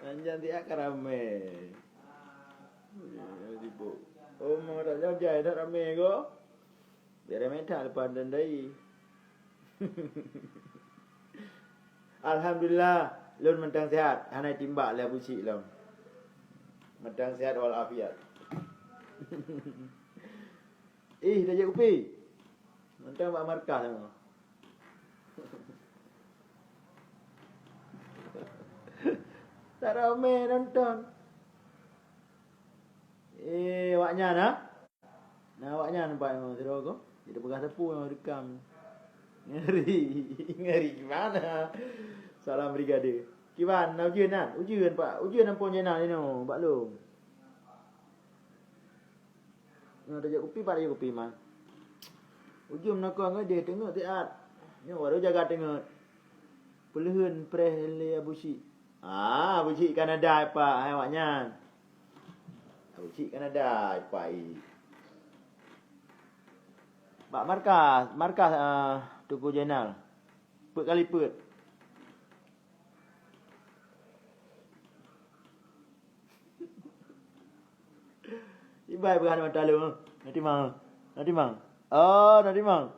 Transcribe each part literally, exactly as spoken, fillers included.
Anjan siat ka ramé. Ya, sibuk. Oh, mau tak jauh jai dah ramé ko. Biar ramé tak lepas dan dai. Alhamdulillah, lôn mantong sihat, hana timbak lé Abu Syik lôn. Mantong sihat wal afiat. Ih, dah jak kupi. Mantong bak markah sama. Tak ramé nonton. Eh, awaknyan, ha? Nah, awaknyan nampak memang sidroe ko. Jadi peugah sapeue nyang rekam. Ngeri. Ngeri gimana? Salam Brigade. Kiban, na ujeuen nan? Ujeuen, Pak. Ujeuen ampôn jai nan inoe, Pak Long. Nyoe tajak kupi, Pak, tajak kupi, man. Ujeuen nakong ngadeh teungeut siat. Nyoe baru jaga teungeut. Peuleuheuen preh lé Abu Syik. Ah, Abu Syik Kanada, Pak, hai awaknyan. Abu Syik Kanada, Pak, i. Bak markas, markas, ah, Teungku Jenal. Peuet kali peuet. Ibai peugah mata lôn, na timang, na timang. Oh, na timang.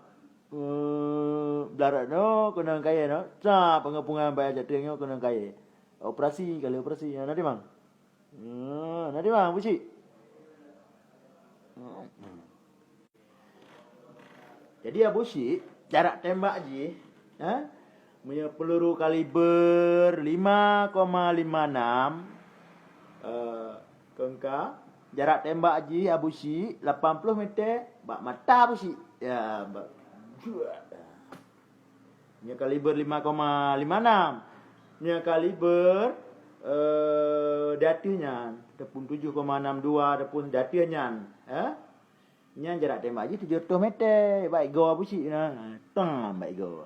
Eh, belarat nyoe keunong kayèe nyoe. Sa peungeut-peungeut bak jateueng nyoe keunong kayèe. Operasi, kali operasi. Na timang. Eh, na timang, Abu Syik. Jadi Abu Syik, jarak tembak jih, ha? Meunyoe peuluru kaliber lima koma lima enam, eh, keungka, jarak tembak jih Abu Syik lapan ploh meter bak mata Abu Syik. Ya, bak, meunyoe kaliber lima koma lima enam, meunyoe kaliber, eh, di ateueh nyan, ataupun tujuh koma enam dua, ataupun di ateueh nyan, eh? Nyan jarak tembak jih tujoh reutôh meter, bak igoe Abu Syik na. Tang bak igoe.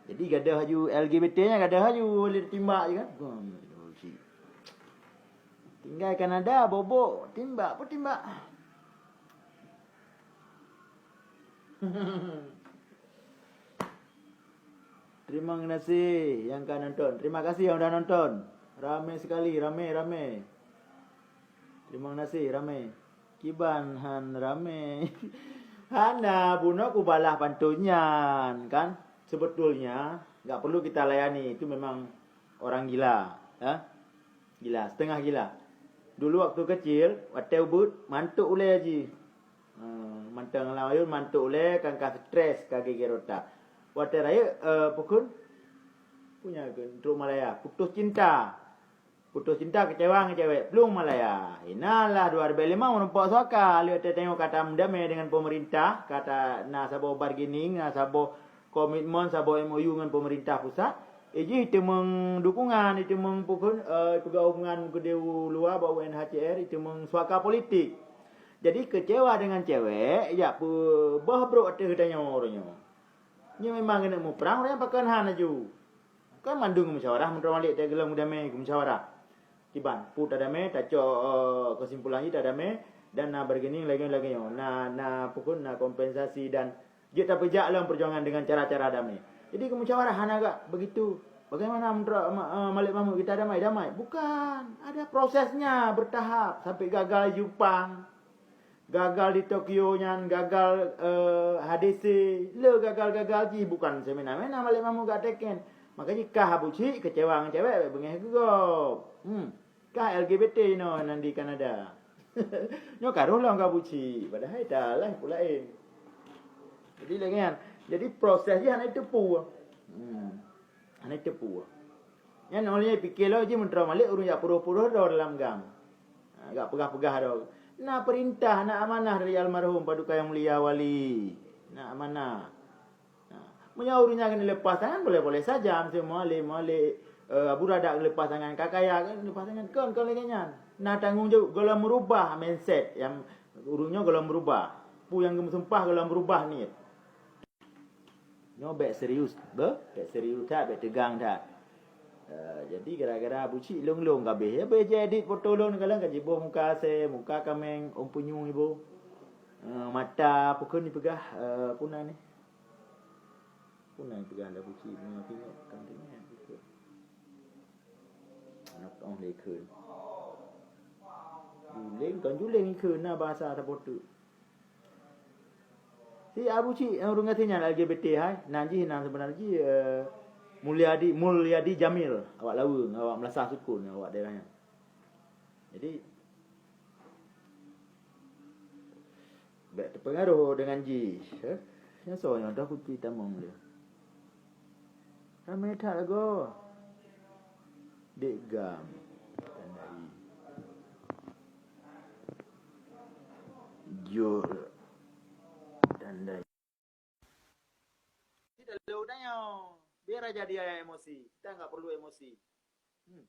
Jadi gadoh laju L G B T nyan gadoh laju lé timbak je kan. Bum, Abu Syik. Tinggai Kanada, bobok, timbak pun timbak. Terima kasih yang ka nonton. Terima kasih yang udah nonton. Ramai sekali, ramai, ramai. Terima kasih, ramai. Kiban han ramai. Hana, bunoe kubalah pantun nyan, kan? Sebetulnya, nggak perlu kita layani. Itu memang orang gila, ya. Gila, setengah gila. Dulu waktu kecil, watèe ubeut, mantok ulèe jih. Eh, mantong lam ayôn mantok ulèe kan ka stres, ka geger otak. Watèe rayeuk, eh, pukon punya ke trok Malaya, putus cinta. Putus cinta, kecewa ngon cewek, plueng Malaya. Inalah dua ribèe limong meureumpok suaka, lheueh watèe tanyoe ka tamdamé deungon pemerintah, ka ta-, na saboh bargaining, na saboh komitmen, saboh M O U ngon pemerintah pusat. Eh, jih iteumeung dukungan, iteumeung pukon, eh, peugah hubungan keudéh u luwa bak U N H C R, iteumeung suaka politik. Jadi kecewa dengan cewek, jak peuboh brok ateueh tanyoe uroe nyoe. Nyoe memang keuneuk muprang, ureueng pakon han laju. Kan mandum musyawarah, meunurot Malik teuh geulong damé musyawarah. Kiban, pu tadamé, tacok, eh, kesimpulan jih tadamé, dan na bargaining lagèe-lagèe nyoe. Na, na pukon, na kompensasi dan jeuet tapeujak lom perjuangan dengan cara-cara damé. Jadi keumusyawarah hana gak begitu. Bagaimana meunurot Ma-, eh, Malik Mahmud kita damai-damai? Bukan, ada prosesnya bertahap sampai gagal Jepang. Gagal di Tokyo nyan, gagal, eh, H D C, le gagal-gagal jih bukan semena-mena Malik Mahmud gak teken. Makanya kah Abu Syik kecewa ngon cewek, beungéh geugob. Hmm. Kah L G B T inoe nan di Kanada. Nyoe ka roh lom kah Abu Syik, padahai dah lah pulaen. Jadi lagèe nyan. Jadi proses jih hana teupeu. Hmm. Hana teupeu. Nyan ulèe pike lom jih meunurot Malik ureueng jak peuroh-peuroh droe dalam gam. Ha, gak peugah-peugah droe. Na perintah, na amanah dari almarhum Paduka Yang Mulia Wali. Na amanah. Ha, meunyoe ureueng nyan keuneuk leupah tangan, boleh-boleh saja. Miseue Malik, Malik, eh, Abu Radak leupah tangan, ka kaya kan leupah tangan. Kon, kon lagèe nyan. Na tanggong jaweueb, gohlom meurubah mindset nyang ureueng nyoe gohlom meurubah. Peue nyang geumeusumpah gohlom meurubah niet. Nyoe bèk serius, beuh? Bèk serius that, bèk teugang that. Eh, jadi gara-gara Abu Syik lôn-lôn ka abéh. Abéh jiedit foto lôn, kadang ka jiboh muka asèe, muka kaméng, ôn punyueng iboh. Eh, mata, peue kheun jipeugah, eh, peue nan nyan. Peue na peugah Abu Cik, meunyoe teuingat, kan teuingat ikheun. Aneuk teuh lé ikheun. Juling, kon juling ikheun, na bahasa saboh teuk. Si Abu Cik, ureueng gasien nyan L G B T hai, nan jih nan seubeuna jih, eh, Mulyadi, Mulyadi Jamil, awak Laweueng, awak Meulasah Sukon, awak daerah nyan. Jadi, bèk teupeungaroh deungon jih, eh. Nyan soe nyoe dah kuci tamong lé. Ramé that lagoe. Dek Gam. Tandai. Jur. Tandai. Kita leuh tanyoe. Biar aja dia yang emosi. Kita nggak perlu emosi. Hmm.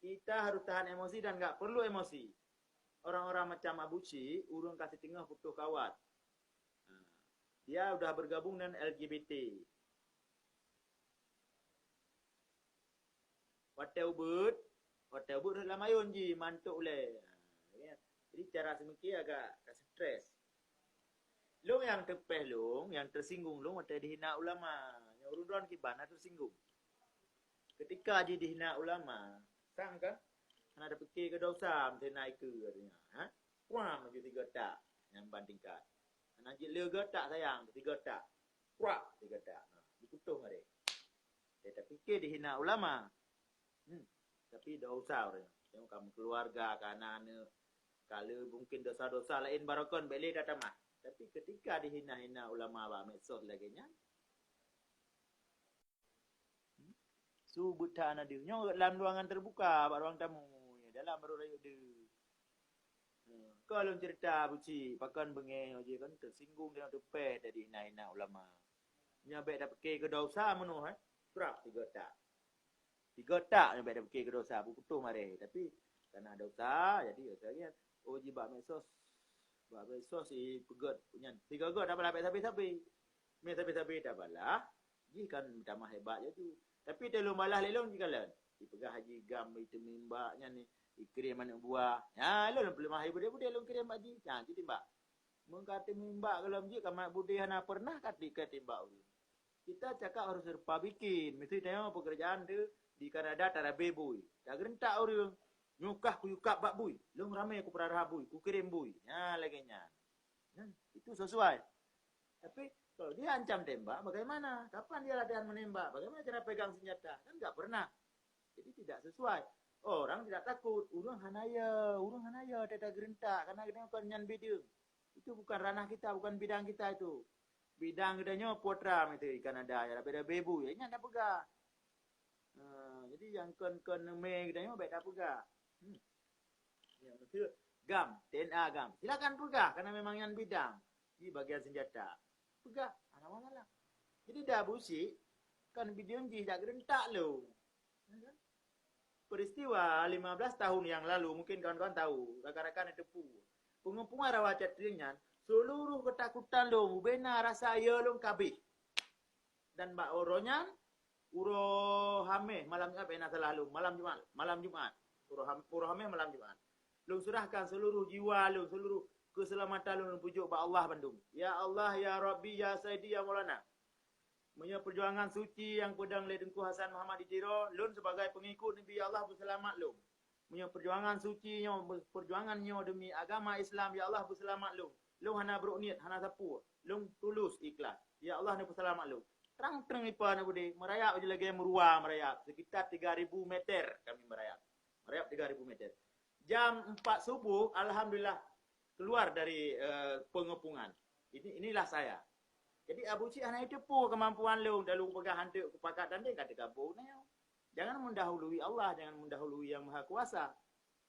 Kita harus tahan emosi dan nggak perlu emosi. Orang-orang macam Abu Cik, ureueng ka siteungoh putôh kawat. Nah, dia udah bergabung dengan L G B T. Watèe ubeuet, watèe ubeuet rhot lam ayôn jih, mantok ulèe. Ha, ya. Jadi, cara seumiké agak ka stres. Lôn nyang teupéh lôn, nyang teusinggung lôn watèe dihina ulama. Nyang ureueng droen kiban na teusinggung. Ketika jih dihina ulama, sang kan? Hana tapike keu dosa, meusti na ikeue katanya. Ha? Kuam laju tiga tak, nyang ban tingkat. Hana jeuet lé geutak sayang, tiga tak. Kuam tiga tak. Ha, diputôh ngon dia. Dia tapike dihina ulama. Hmm. Tapi dosa ureueng. Tengok kamu keluarga, ka aneuk-aneuk. Ka le mungkin dosa-dosa laén barokon bèk lé tatamah. Tapi ketika dihina-hina ulama bak medsos lagèe nyan, hmm, su beuet that na deuh. Nyoe lam ruangan terbuka, bak ruang tamu. Dalam baru rayeuk deuh. Hmm. Ka lôn cerita Abu Cik, pakon beungéh nyoe jih kan teusinggung dan teupéh dari hina-hina ulama. Nyoe bèk tapike keu dosa meunoh, eh. Prap tiga tak. Tiga tak nyoe bèk tapike keu dosa, putôh maré. Tapi karena dosa, jadi dosa nyan. Oh, jih bak medsos. Bak medsos si peugöt nyan. Tiga göt dak balah bèk sabe-sabe. Mé sabe-sabe dak balah, jih kan tamah hebat laju. Tapi teuh lôn balah lé lôn jikalon. Jipeugah Haji Gam, iteumé mbak nyan, ikirém aneuk buah. Nyan lôn peuleumah budé-budé lôn kirém bak jih. Nyan jitimbak. Meung ka teumimbak gohlom jih, ka mat budé hana peureunah ka ti-, ka timbak ureueng. Kita cakap harus rupa bikin. Miseue tanyoe peukeurajaan teuh di Kanada tarabé bui. Tageureuntak ureueng. Nyoe kah kuyue kab bak bui. Lôn ramé kupeurara bui, kukirém bui. Nyan lagèe nyan. Nyan, itu sesuai. Tapi kalau dia ancam tembak, bagaimana? Kapan dia latihan menembak? Bagaimana cara pegang senjata? Kan nggak pernah. Jadi tidak sesuai. Orang tidak takut. Ureueng hana ya, ureueng hana ya teuh tageureuntak karena geutanyoe kon nyan bideueng. Itu bukan ranah kita, bukan bidang kita itu. Bidang geutanyoe putra itu di Kanada, ya, rabé-rabé bu, ya, nyan tapeugah. Ha, jadi nyang kon-kon neumé geutanyoe bèk tapeugah. Hmm. Ya, betul. Gam, T N A Gam. Silakan peugah, karena memang nyan bidang. Di bagian senjata. Peugah, hana masalah. Jadi dah busik, kan bidang jih jak geureuntak lom. Ya kan? Peristiwa lima belas tahun yang lalu, mungkin kawan-kawan tahu, rakan-rakan yang teupeu. Pengepungan Rawa Catrieng nyan, seluruh ketakutan lôn, bubena rasa ya lôn kabeh. Dan bak uroe nyan, uroe Hameh malam Jumat, bèk na salah lôn, malam Jumat, malam Jumat. Uroe Ham-, uroe Hameh malam Jumat. Lôn serahkan seluruh jiwa lôn, seluruh keselamatan lôn, lôn peujok bak Allah bandum. Ya Allah, ya Rabbi, ya Saidi, ya Maulana. Meunyoe peujuangan suci nyang peudong lé Teungku Hasan Muhammad di Tiro, lôn sibagai peungikut Nabi, ya Allah, beuseulamat lôn. Meunyoe peujuangan suci nyoe, peujuangan nyoe deumi agama Islam, ya Allah, beuseulamat lôn. Lôn hana brok niet, hana sapeue. Lôn tulus ikhlas. Ya Allah, neupeuseulamat lôn. Trang-trang ipa na beudé, meurayap lagèe meuruwa meurayap, sekitar tiga ribu meter kami meurayap. Meurayap tiga ribu meter. Jam empat subuh, alhamdulillah, keluar dari, eh, pengepungan. Ini, inilah saya. Jadi, Abu Cik hana jiteupeue keumampuan lôn, dan lôn peugah hanteuk kupakat tandéng ka teugabong nyoe. Jangan mendahului Allah, jangan mendahului Yang Maha Kuasa.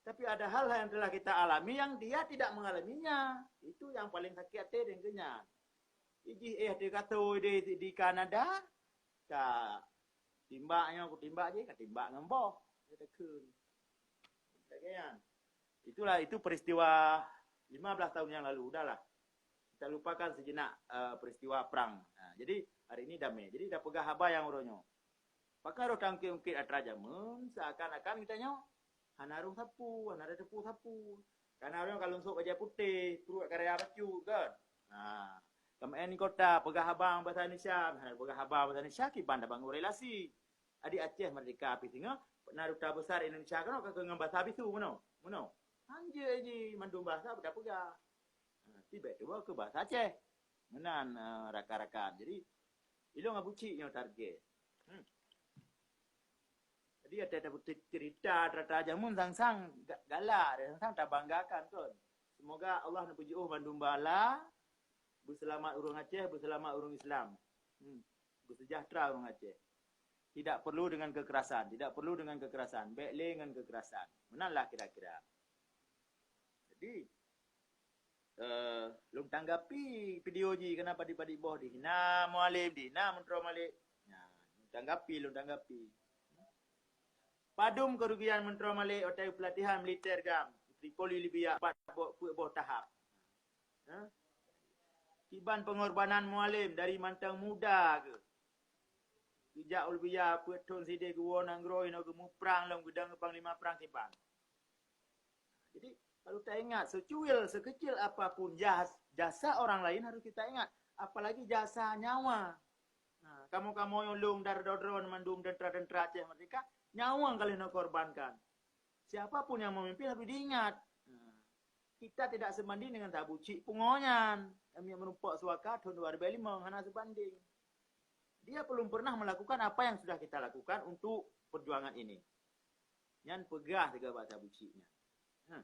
Tapi ada hal-hal yang telah kita alami yang dia tidak mengalaminya. Itu yang paling sakit hati dan kenyang. Ijih eh teuh katôi di, di Kanada, ka timbak nyoe, kutimbak jih, ka timbak ngon boh. Dia takheun. Lagèe nyan. Itulah, itu peristiwa lima belas tahun yang lalu. Udahlah. Kita lupakan sejenak, eh, peristiwa perang. Nah, jadi, hari ini damai. Jadi, dah peugah haba nyang uroe nyoe. Pakon roh tangke-ungkit atra jameun, seakan-akan geutanyoe hana rhung sapeue, hana tateupeue sapeue. Karena ureueng ka lôn sôk bajèe putéh, pruet ka raya bacut, kan? Ha. Ka meu'en di kota, peugah haba bahasa Indonesia, hana peugah haba bahasa Indonesia, kiban tabangun relasi. Adik Aceh merdeka pih singoh, na duta besar Indonesia keunoe ka keu ngon bahasa bisu meunoe. Meunoe. Hanjeuet jih mandum bahasa beuta peugah. Ha, tibet tuwoe keu bahasa Aceh. Meunan, eh, rakan-rakan. Jadi, ilong Abu Cik nyoe target. Hmm. Jadi, ada, ada cerita, cerita jameun sang-sang ga-, galak, sang-sang tabanggakan kon. Semoga Allah neupeujiôh bandum bala, beuseulamat ureuëng Aceh, beuseulamat ureuëng Islam. Hmm. Beusejahtera ureuëng Aceh. Tidak perlu dengan kekerasan, tidak perlu dengan kekerasan. Bèk lé ngon kekerasan. Meunan lah kira-kira. Jadi, eh, lôn tanggapi video jih, keunan padit-padit boh dihina Mualem, dihina Meuntroe Malek. Nah, lôn tanggapi, lôn tanggapi. Padum keurugian Meuntroe Malek watèe peulatihan militer GAM, Tripoli, Libya, pat boh, peuet boh tahap. Ha? Kiban pengorbanan Mualem dari mantong muda geuh. Geujak u Libya peuet thon sideh geuwoe nanggroe inoe geumuprang lom geudong panglima prang kiban. Jadi, kalau taingat, secuil, sekecil apapun jas-, jasa orang lain harus kita ingat. Apalagi jasa nyawa. Nah, kamoe-kamoe nyang lôn dar dodron mandum tentara-tentara Aceh Merdeka, nyawa ka lheueh neukorbankan. Siapa pun yang memimpin harus diingat. Nah, kita tidak sebanding dengan Abu Cik pungo nyan. Kami yang menumpok suaka tahun dua ribu lima, hana sebanding. Dia belum pernah melakukan apa yang sudah kita lakukan untuk perjuangan ini. Nyan peugah sigoe bak Abu Cik nyan. Ha.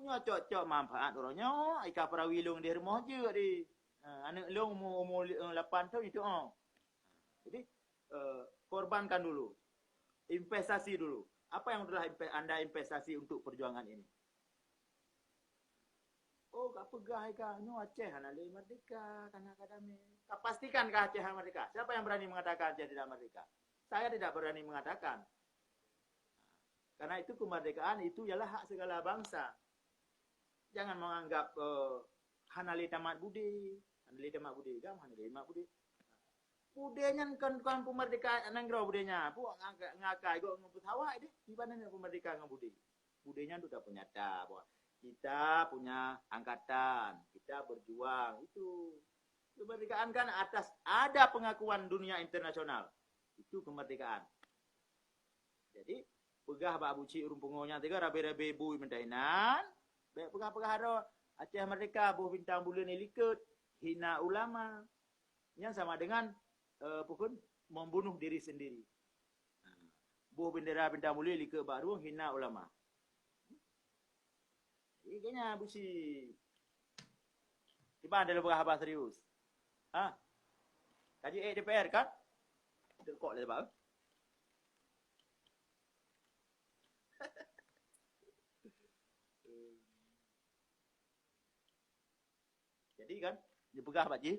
Nyoe cok-cok manfaat uroe nyoe, ika peurawi lôn di rumoh jeuet di. Ha, aneuk lôn umu, umu li-, eh, lapan thon itu, oh. Jadi, eh, korbankan dulu. Investasi dulu. Apa yang telah inve-, anda investasi untuk perjuangan ini? Oh, ka peugah ika, nyoe Aceh hana lé merdeka, kana ka damé. Ka pastikan ka Aceh hana merdeka? Siapa yang berani mengatakan Aceh tidak merdeka? Saya tidak berani mengatakan. Karena itu kemerdekaan itu ialah hak segala bangsa. Jangan menganggap, eh, hana lé tamat bude, hana lé tamat bude, GAM hana lé tamat bude. Bude nyan kon, kon peumerdeka nanggroe bude nyan. Pu ngaka-, ngakai gok ngon pesawat deh. Di mana nyan peumerdeka ngon bude? Bude nyan tu dah peunyata bahwa kita punya angkatan, kita berjuang. Itu. Kemerdekaan kan atas ada pengakuan dunia internasional. Itu kemerdekaan. Jadi, peugah bak Abu Cik ureuëng pungo nyan tiga rabe-rabe bui meuntainan, bèk peugah-peugah droe, Aceh merdeka, boh bintang buleuen ilikot, hina ulama. Nyan sama dengan, eh, pukon membunuh diri sendiri. Boh bendera bintang buleuen ilikot bak rueng, hina ulama. Jadi, kayaknya busi. Tiba ada peugah haba serius. Ha? Kaji eh D P R kan? Tekok le bang. Jadi kan, dipeugah bak jih,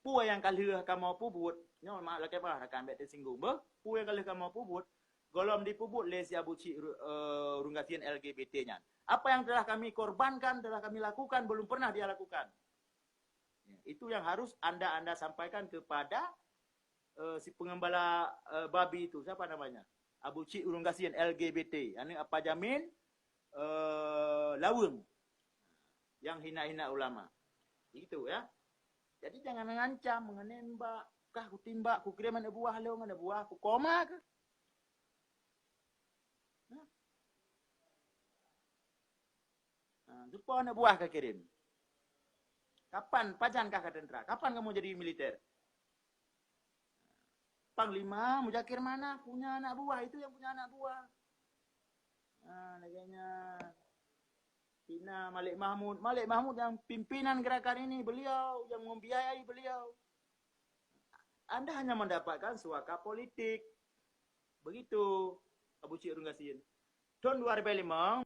peue nyang ka lheueh kamoe peubuet, nyoe ma-, lakèe bah rakan bèk teusinggung beuh, peue nyang ka lheueh kamoe peubuet, gohlom dipeubuet lé si Abu Cik Ru-, eh, Runggasien L G B T nyan. Apa yang telah kami korbankan, telah kami lakukan, belum pernah dia lakukan. Ya, itu yang harus anda, anda sampaikan kepada, eh, si pengembala, eh, babi itu, siapa namanya? Abu Cik Ureuëng Gasien, L G B T, aneuk Apa Jamin, eh, Laweueng, yang hina-hina ulama. Itu ya. Jadi jangan mengancam, mengenembak, kah kutimbak, kukirém aneuk buah lôn, aneuk buah, kukoma keuh. Nah. Ha, soe po aneuk buah kakirém? Kapan, pajan kah ka tentara? Kapan kamu jadi militer? Panglima Muzakir Manaf punya anak buah, itu yang punya anak buah. Ha, lagèe nyan. Fitnah Malik Mahmud. Malik Mahmud yang pimpinan gerakan ini, beliau yang membiayai beliau. Anda hanya mendapatkan suaka politik. Begitu, Abu Cik Ureuëng Gasien. Thon dua ribu lima,